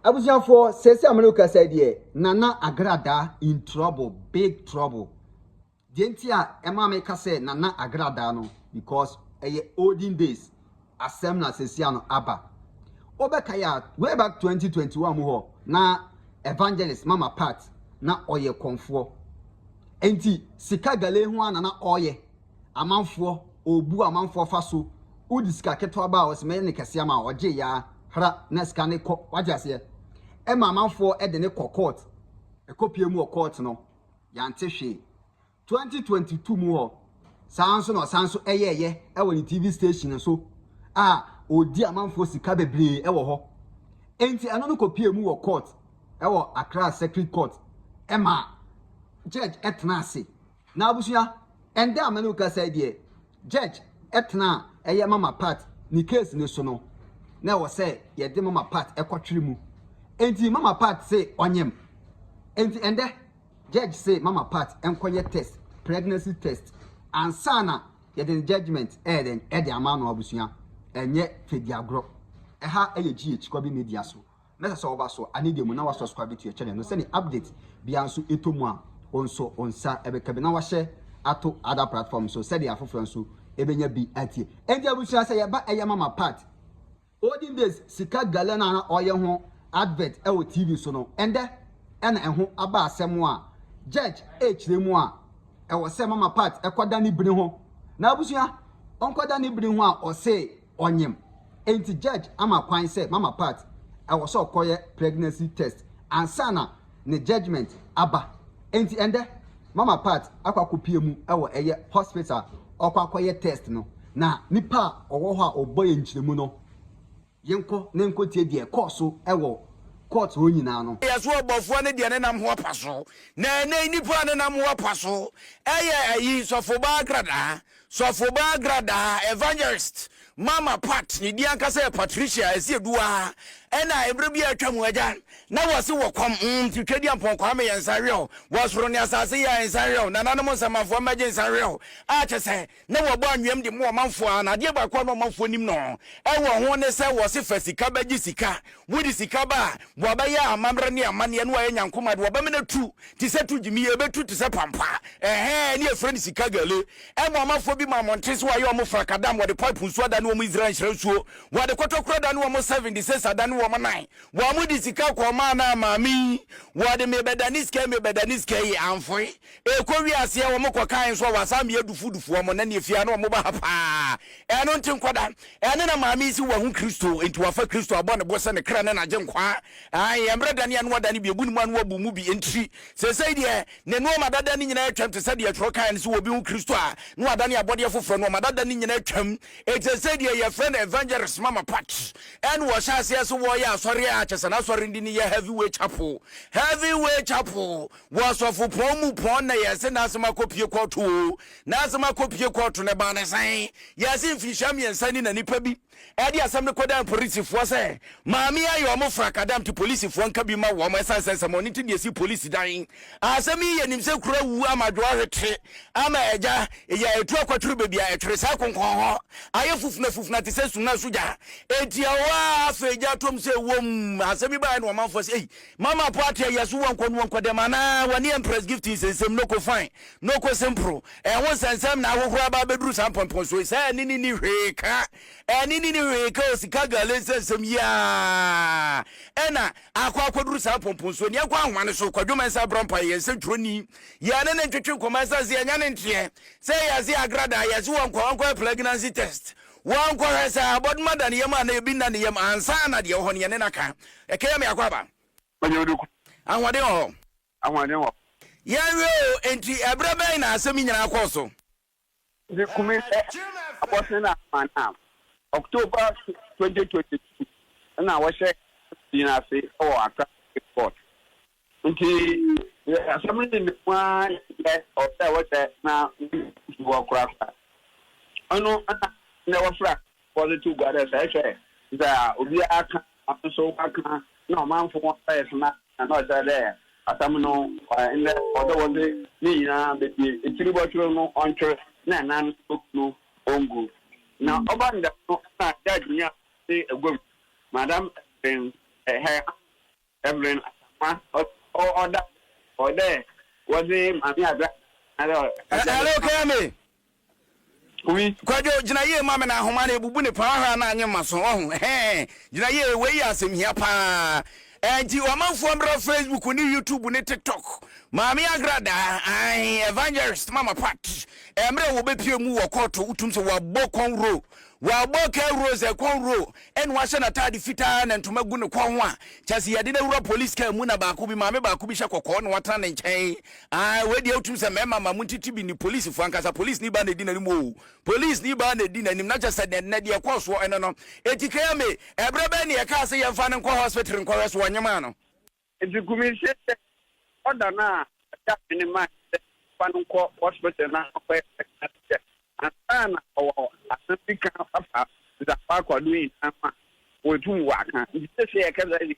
Abusuafoɔ, seesei a me ne wo kasa yi deɛ, Nana Agradaa in trouble, big trouble. Deɛ nti a ɛma meka sɛ Nana Agradaa no, because ɛyɛ olden days asɛm na seesei ano aba. Wobɛkae a, way back 2021 mu hɔ, na Evangelist Mama Pat na ɔyɛ kɔmfoɔ. Enti sika gale ho a na na ɔreyɛ. Amanfoɔ, ɔrebu amanfoɔ fa so. Wode sika ketewa ba a, ɔsɛ mɛyɛ ne kɛseɛ ama wo. Ɔgye yaa, hra, na sika no kɔ. Wate aseɛ? Ɛma amanfoɔ de ne kɔ court. Ɛkɔpie mu wɔ court no, yɛante hwee. 2022 mu hɔ, saa nso na ɔsan nso ɛyɛɛyɛ ɛwɔ ne TV station so a ɔredi amanfoɔ sika bebree ɛwɔ hɔ. Enti ɛno no kɔpie mu wɔ court ɛwɔ Accra Circuit Court ɛma judge ɛtena ase. Na abusua, ɛndɛ a mene wo kasa yi deɛ, judge ɛtena a ɛyɛ Mama Pat ne case ne so no, na ɛwɔ sɛ yɛde Mama Pat ɛkɔtwere mu. Enti Mama Pat se ɔnyem. Enti ɛndɛ judge se Mama Pat ɛnkɔyɛ test, pregnancy test, ansa na yɛde ne judgement ɛyɛ dɛn ɛde ama no. Abusua, ɛnyɛ fɛdi agorɔ. Ɛha ɛyɛ GH Kwabi Media so. Na sɛ ɔba so ane deɛ mu na wasubscribe to your channel no, sɛne update bia nso ɛtɔ mu a, wo nso wo nsa ɛbɛka bi na wahyɛ ato other platform so sɛdeɛ afoforɔ nso ɛbɛnya bi atie. Enti abusua, sɛ yɛba ɛyɛ Mama Pat olden days sika gale no a na ɔyɛ ho advert ɛwɔ TV so no, ɛndɛ ɛna ɛho aba asɛm a judge ɛkyerɛ mu a ɛwɔ sɛ Mama Pat ɛkɔda ne biri ho. Na abusua, ɔnkɔda ne biri ho a, ɔse ɔnyem. Enti judge ama kwan sɛ Mama Pat ɛwɔ sɛ ɔkɔyɛ pregnancy test ansa na ne judgement aba. Enti ɛndɛ Mama Pat akɔ akɔpie mu ɛwɔ ɛyɛ hospital, ɔkɔ akɔyɛ test no. Na nipa a ɔwɔ hɔ a ɔbɔ yɛ nkyerɛmu no, yɛnkɔ ne nkɔtie deɛ ɛkɔɔ so ɛwɔ court hɔ nyinaa no. Yɛ so ɔbɔfoɔ ne deɛ ne nam ho apa so na ɛnɛ nipa a ne nam ho apa so ɛyɛ ayi Sɔfoba Agradaa, Sɔfoba Agradaa, Evangelist Mama Pat. Ne di ankasa yɛ Patricia ɛsi eduwa. Ɛna mmerɛ bi a atwa mu, agya, na wɔse wɔ kɔm nti twɛ di ampɔn Kwame yɛ nsa hwɛ wɔ soro ne asase yɛ nsa hwɛ nananom nsɛmafoɔ mmɛgye nsa hwɛ a kyɛ sɛ na wɔbɔ anweam de mu ɔmanfoɔ a na adeɛ baako a na ɔmanfoɔ nim no ɛwɔ ho ne sɛ wɔse fa sika bɛgye sika. Wode sika ba a, wɔbɛyɛ amammerɛ ne amanneɛ na wɔayɛ nyankoma de wɔbɛmena tu te sɛ tu gyimi, ɛbɛtu te sɛ pampa. Ɛhɛn ne yɛfrɛ no sika gale. Ɛma ɔmanfoɔ bi ma mmɔnten so wɔayɛ wɔn frakadam, wɔde pipe nsuo adane wɔn Israel nhyira nsuo, wɔde kɔtɔkorɔ adane wɔn 7 de 6 adane wɔn 9. Wɔn de sika kɔmaa no a maame yi wɔde mebɛdane sika yi, mebɛdane sika yi amfoe. Ɛkɔ wiaseɛ wɔn kɔkae nso a wɔasan meyɛ dufudufu wɔn na neɛ fie a na wɔn ba ha paa. Ɛno nti nkɔda ɛne na maame yi si wahu Kristo, nti wafa Kristo abɔ ne bo sɛ ne kra ne n'agye nkwa. Ae, mmerɛ dane a na wadane bi ebu ne mu a na wabu mu bi ntiri. Seesei deɛ ne nnoɔma dada ne nyinaa atwam te sɛ deɛ twerɛ kaeɛ no sɛ obi hu Kristo a na wadane abɔdeɛ foforɔ, nnoɔma dada ne nyinaa atwam. Enti seesei deɛ yɛfrɛ no Evangelist Mama Pat. Ɛna wɔhyɛ aseɛ sɛ wɔyɛ asɔre a kyɛ sɛ n'asɔre no din yɛ Heavyweight Chapel, Heavyweight Chapel, wɔ asɔfopɔn mu pɔn. Na yɛse n'asɛm akɔpie kɔɔto o, n'asɛm akɔpie kɔɔto no ɛbaa ne sɛn? Yɛse mfirihyia 3 ni na nipa bi ɛde asɛm no kɔdan polisifoɔ sɛ maame yi ayɛ ɔmo frakadam, nti polisifoɔ nka bi ma wɔn ɛsiane sɛ nsɛm ɔno nti deɛ si polisi dan. Asɛm yi yɛnim sɛ kuro awu ama dwoa hwete ama agya yɛ ɛtu akɔtwere baabi a ɛtwere saa konkɔn hɔ ayɛ fufuna fufuna te sɛ sumina so gya. Enti ɛhɔ a afei gya tom sɛ wɔm asɛm yi baeɛ no, ɔmanfoɔ sɛ ei, Mama Poate yɛ so wɔnkɔ no wɔnkɔ dɛm anaa wɔne Empress Gift nsɛnsɛm no ko fine no ko simple. Ɛho nsɛnsɛm na ahohoro aba abɛduru saa mpɔmpɔnsoɔ yi sɛ ɛne ne ni hwee ka, ɛne ne ni hwee ka o. Sika gale nsɛnsɛm yi a ɛna akɔ akɔduru saa mpɔmpɔnsoɔ ni. Ɛnkɔ ahoma no so. Kwadwo Mensah Brɔmpa yɛ nsɛntwerɛni, yɛne ne ntwetwe nkɔmmɔ ɛsiane sɛ yɛnya ne nteɛ sɛ yɛse agrada yɛse wɔnkɔ wɔnkɔyɛ pregnancy test, wɔnkɔhwɛ sɛ abɔdoma da ne yam anaa ebi nna ne yam ansa na deɛ ɛwɔ hɔ no yɛne no aka. Ɛkɛyɛ me akɔ aba. Ahoɔden wɔ hɔ. Ahoɔden wɔ. Yɛnhwɛ o, enti ɛberɛ bɛn na asɛm yi nyinaa kɔɔ so? Nti kumi ɛ abɔsen na ama na October 2022 na wɔhyɛ din ase wɔ Accra Court. Nti asɛm no ne mu ara yɛ ɔsɛ wɔhyɛ na wɔ korakora. Ɔno na na wɔfra wɔde to gua dɛ sɛ ɛhwɛ dza obiara ka, ɔno nso waka na ɔmanfo wɔn ayɛ so na na ɔkyerɛ dɛ asɛm no ndɛ ɔdɛ wɔdze ne nyinaa bepie ekyir bɔtwer no ɔntwer na nan no no ɔngu. Na ɔba no dɛm no na judge nya de aguam Madam Evelyn Hɛ. Evelyn Asamoah ɔda ɔwɔ dɛ wɔdze Maame Adra anaadɛ Hello Kemi. Kumi. Kwadwo, gyina yie ma me na ahoma no ebubu ne paa hwɛ a na anye mma so ɔho hɛn gyina yie wei yɛ asɛm hia paa ɛnti ɔmanfoɔ mmra Facebook ne YouTube ne TikTok Maame Agradaa ae Evangelist Mama Pat ɛmmerɛ wɔbɛpie mu wɔ kɔɔto wotum sɛ wabɔ kɔn ro wabɔ kɛ rose kɔn ro ɛna wahyɛ n'ataade fitaa na ntoma gu ne kɔn ho a kyɛ sɛ yɛde no awura police car mu na baako bi maame baako bi hyɛ kɔkɔɔ na watena ne nkyɛn. Ae, wei deɛ wotum sɛ mmarima ma mo ntete bi ni polisifoɔ ankasa, police ni baa na ɛdi n'anim oo, police ni baa na ɛdi n'anim na kyɛ sɛ nɛ deɛ ɛkɔɔ soɔ ɛno no. Eti KMA, ɛberɛ bɛn na yɛkaa sɛ yɛmfa no nkɔ hospital nkɔhwɛ so wɔnyemaa no? Ntsi Kumisi sɛ ɔda no a ɔgye adwene mae sɛ ɔmfa no nkɔ hospital na ɔnkɔyɛ pregnancy test ansaana ɔwɔ asɛm bi kã afa dza ɔakɔ do nyina ho a, oetum ɔakã. Ntsi sesei yɛkasa yi,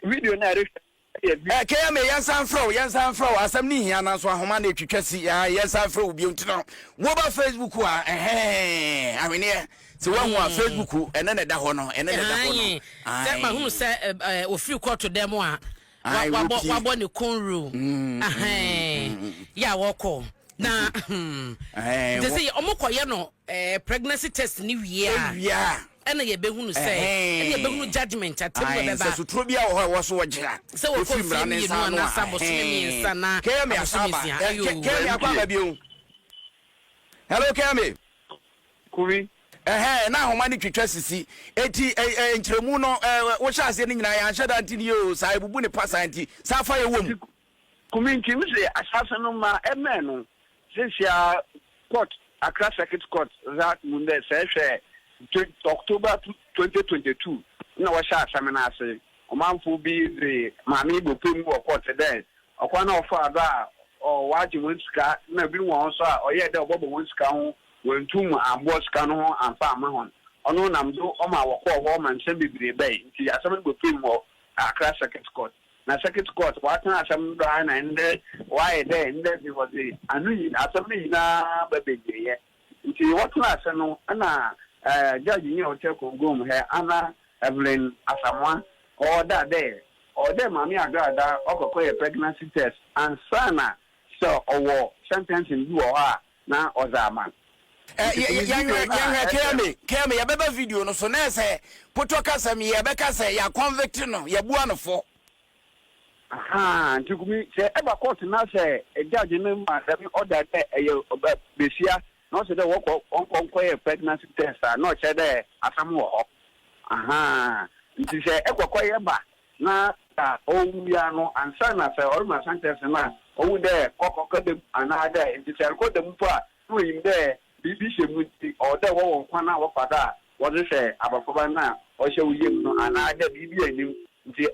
video no a erohwɛ no yɛ video. Eh, KMA, yɛnsan mfrɛ wo, yɛnsan mfrɛ wo, asɛm no hia nanso ahoma no etwitwa si, ah, yɛnsan mfrɛ wo bio nti no, woba Facebook a, ɛhɛn, ahweneɛ, sɛ woahu a, Facebook, ɛno na ɛda hɔ no, ɛno na ɛda hɔ no, Sɛ mahunu sɛ ofiri kɔɔto dɛm a wabɔ wabɔ ne cornrow yɛ a wɔkɔ na nti sɛ wɔn kɔyɛ no pregnancy test ne wie a ɛna yɛbɛhunu sɛ ɛna yɛbɛhunu judgement atemmu ɛbɛba sɛ soturo bi a wɔ hɔ a ɛwɔ so wɔgye a sɛ wɔkɔ mfie mmienu anaasɛ abosome mmiɛnsa na abosome nsia. Ayo kɛmi akɔ aba bio. Hello kɛmi. Kumi. Ɛhɛɛ, na ahoma no twitwa sisi. Enti ɛ, ɛ, nkyerɛmu no, ɛ, wohyɛ aseɛ no nyinaa, yɛanhyɛ da nte no yie oo, saa, ebubu ne pa saa nti, saa fa yɛ wɔ mu. Kumi, nti mese ahyɛase no ma ɛmɛn no, sesia court, Accra Circuit Court dza mu ndɛ sɛ ehwɛ October 2022 na wɔhyɛ asɛm no ase, ɔmanfo bi dze maame yi bɔpue mu wɔ court dɛ ɔkwan a ɔfaa do a ɔagye hɔn sika na binom wɔ hɔ so a ɔyɛɛ dɛ ɔbɔbɔ hɔn sika ho Oenntum ammboa sika no ho ammfa amma hɔn. Ɔno nam do ɔmaa wɔkɔɔ hɔ ma nsɛm beberee bae ntsi asɛm no bɔpuee wɔ Accra Circuit Court. Na Circuit Court wɔatsena asɛm no do ara na ndɛ wɔayɛ dɛ ndɛ dze wɔdze anoyi asɛm no nyina ba bewieɛ. Ntsi wɔtsenaa ase no nna Judge nye ɔtse akongua mu hɛ Anna Evelyn Asamoah ɔdaa dɛ ɔwɔ dɛ Maame Agradaa ɔkɔ kɔyɛ pregnancy test ansaana sɛ ɔwɔ sentencing bi wɔ hɔ a na ɔdze ama. Ɛ Ntsi yɛ me yɛnhwɛ video no a yɛnhwɛ ɛhwɛ Keyame Keyame yɛbɛba video no so na ɛsɛ potɔ kasɛm yɛbɛka sɛ yɛ convict no yɛbua no fɔ. Ahaa ntsi Kumi sɛ ɛba court na sɛ judge no ma dɛm order dɛ ɛyɛ ɔba besia na ɔsɛ dɛ wɔkɔ ɔnkɔ nkɔyɛ pregnancy test a na ɔkyerɛ dɛ asɛm wɔ hɔ. Ahaa ntsi sɛ ɛkɔ kɔyɛ ba na dza ɔwɔ biara no ansaana sɛ ɔrema sentence no a ohu dɛ kɔkɔ kɛda mu anaa dɛ ntsi sɛ ɛrokɔ da mu mpo a na onyim dɛ biribi hyɛ mu ntsi ɔwɔ dɛ wɔwɔ kwan a wɔfa do a wɔdze hwɛ abofraba no a ɔhyɛ wo yamu no anaa dɛ biribi nnyi mu ntsi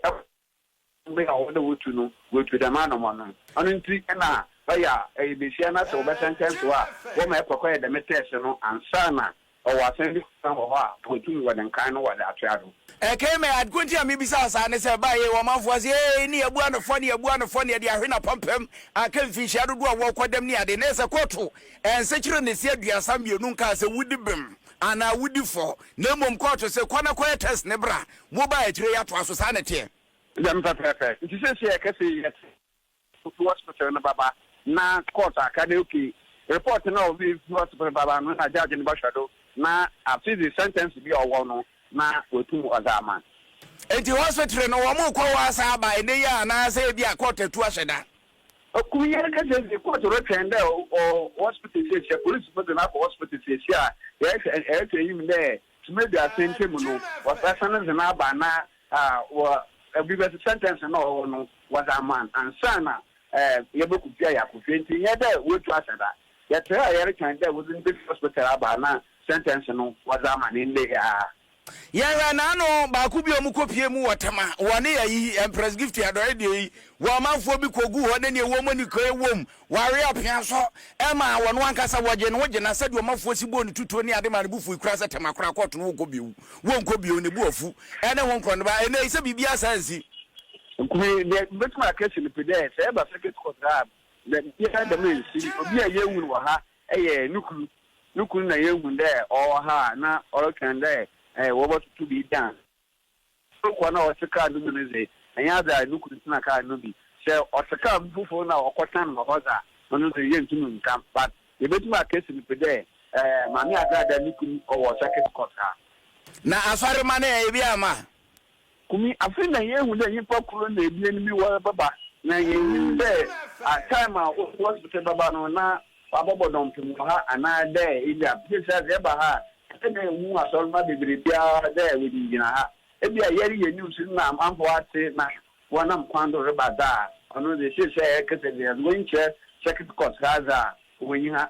ber a ɔwɔ dɛ wotu no woetu dɛm anamɔn no. Ɔno ntsi na ɔyɛ a ɛyɛ basia na sɛ wɔbɛsɛntɛnse wo a wɔma ekɔ kɔyɛ dɛm test no ansaana Ɔwɔ asɛm bi koraa wɔ hɔ a wɔtum wɔde nkan no wɔde atoa do. Ɛkɛi me, ade ko nti a mebisaa saa ne sɛ, ɛbaeɛ yi ɔmanfoɔ ase, Ee, ne yɛabua no fɔ, ne yɛabua no fɔ, ne yɛde ahwe n'apampam aka mfinhyia dodoɔ a wɔrekɔ dɛm ne ade. Na ɛsɛ kɔɔto nsekyere ne se 32 nkaa sɛ wodi bem anaa wodi fɔ, na mmom kɔɔto se kɔ na kɔyɛ test ne bra, mobaa akyire yi atoa so. Saa na ɛteɛ. Dɛm pɛpɛɛpɛ. Ntsi sesei yɛkɛse yi yɛtse. Ofi hospital no bɛba na court aka dɛ okay report no a ofi hospital bɛba no na judge no bɔhwɛ do na afe dze sentence bi a ɔwɔ no na oetum ɔdze ama. Enti hospital no wɔn rekɔ hɔ asan aba ɛnɛ yi a anaa sɛ ebi a court atu ahyɛ da? Okum yi ankasa dze court rotwɛn dɛ ɔwɔ hospital siesie, polisifo dze no akɔ hospital siesie a yɛhwɛ yɛhwɛ enyim dɛ sema eduasa ntamu no wɔbɛsan dze no aba na wɔ bi bɛse sentence no a ɔwɔ no wɔdze ama no ansaana yɛbɔkɔ fie a yɛakɔ fie ntsi nnyɛ dɛ woetu ahyɛ da. Yɛtse ha a yɛrotweɔn dɛ wɔdze no befi hospital aba na sentence no wɔdze ama no ndɛ yi ara. Yɛhwɛ n'ano baako bi a wɔn kɔ pie mu wɔ Tema wɔ ne ayi Empress Gift adɔe deɛ yi wɔ amanfoɔ bi kɔ gu hɔ ne neɛ wɔn ani kɔ ɛwom wɔawe apea so ɛma wɔn ankasa wɔgye ne ho gyina sɛdeɛ ɔmanfoɔ si bɔɔ ne tutuo ne ade ma ne bo fui koraa sɛ Tema koraa kɔɔto no wɔnkɔ bio wɔnkɔ bio ne bo afu ɛne ho nkorɔ ne ba ɛnɛ yi sɛ biribi asa ansi. Nkume deɛ mɛtumi aka asi no pi dɛ sɛ ɛba circuit court ha a biribiara dɛm nsi obi a yɛhu no wɔ ha yɛ no kunu No kun na yehu dɛ ɔwɔ ha a na ɔrotweɔn dɛ wɔbɔtoto biribi ansa. Akwa no a ɔtse kaar no mu no dze, Nnyɛ adze a no kun tsena kaar no bi. Sɛ ɔtse kaar mu fofor na ɔkɔtsen wɔ hɔ dze a, ɔno dze yenntum nnka. But yebotum aka esi no pi dɛ Maame Agrada no kun wɔ circuit court ha. Na asɔremma no ɛ, ebi amma? Kumi, Afei na yeehu dɛ nyimpa kor na ebien bi wɔrebɛba, na yennyim dɛ time a ofi hospital bɛba no na ɔabɔbɔ dɔmpem wɔ ha anaa dɛ ebi a. Sesei dze eba ha a, ɛsɛ dɛ ihu asɔrmba beberee biara dɛ wogyinagyina ha. Ebia yɛreyɛ news no na amamfo atse na wɔnam kwan do reba dze a, ɔno dze sesei a yɛrekasa yi dze yɛdze w'enyi kyerɛ circuit court ha dze a, wonnyi ha.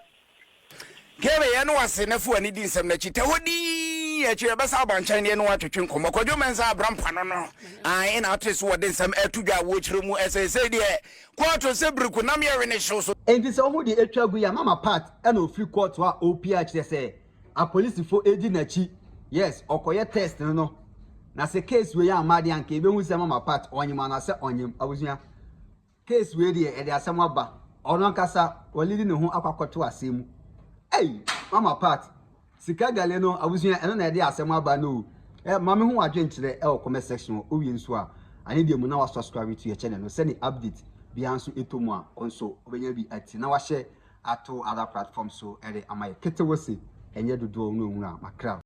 Kebe, yɛne wo ase na fa w'ani di nsɛm no akyi. Tɛ hɔ dinn, akyiri yɛbɛsan aba nkyɛn na yɛne wo atwetwe nkɔmmɔ. Kwadwo Mensah Abrampah no no, ae na ate so wɔde nsɛm ɛto dwa a wɔkyerɛ mu sɛ seesei deɛ kɔɔto sɛ biriku nam yɛwe ne hyew so. Enti sɛ wohu deɛ atwa gu yi a mama part ɛna ofiri court hɔ a ɔrepie a kyerɛ sɛ apolisifo edi n'akyi yes ɔkɔyɛ test no no na sɛ case wei amma deɛ anka yɛbɛhu sɛ mama part ɔnyem anaasɛ ɔnyem abusua. Case wei deɛ ɛde asɛm aba. Ɔno ankasa walidi ne ho akɔ akɔto asɛm mu. Ei! Mama Pat, sika gale no abusua ɛno na ɛde asɛm aba no o. Eh, ma me ho w'adwenkyerɛ ɛwɔ comment section hɔ. Wowie nso a, ane deɛ mu na wa subscribe to yɛ channel no sɛne update biara nso ɛtɔ mu a, wo nso wobɛnya bi ati na wahyɛ ato other platforms so ɛde ama yɛ. Ketewa se ɛnyɛ dodoɔ no nwura makra.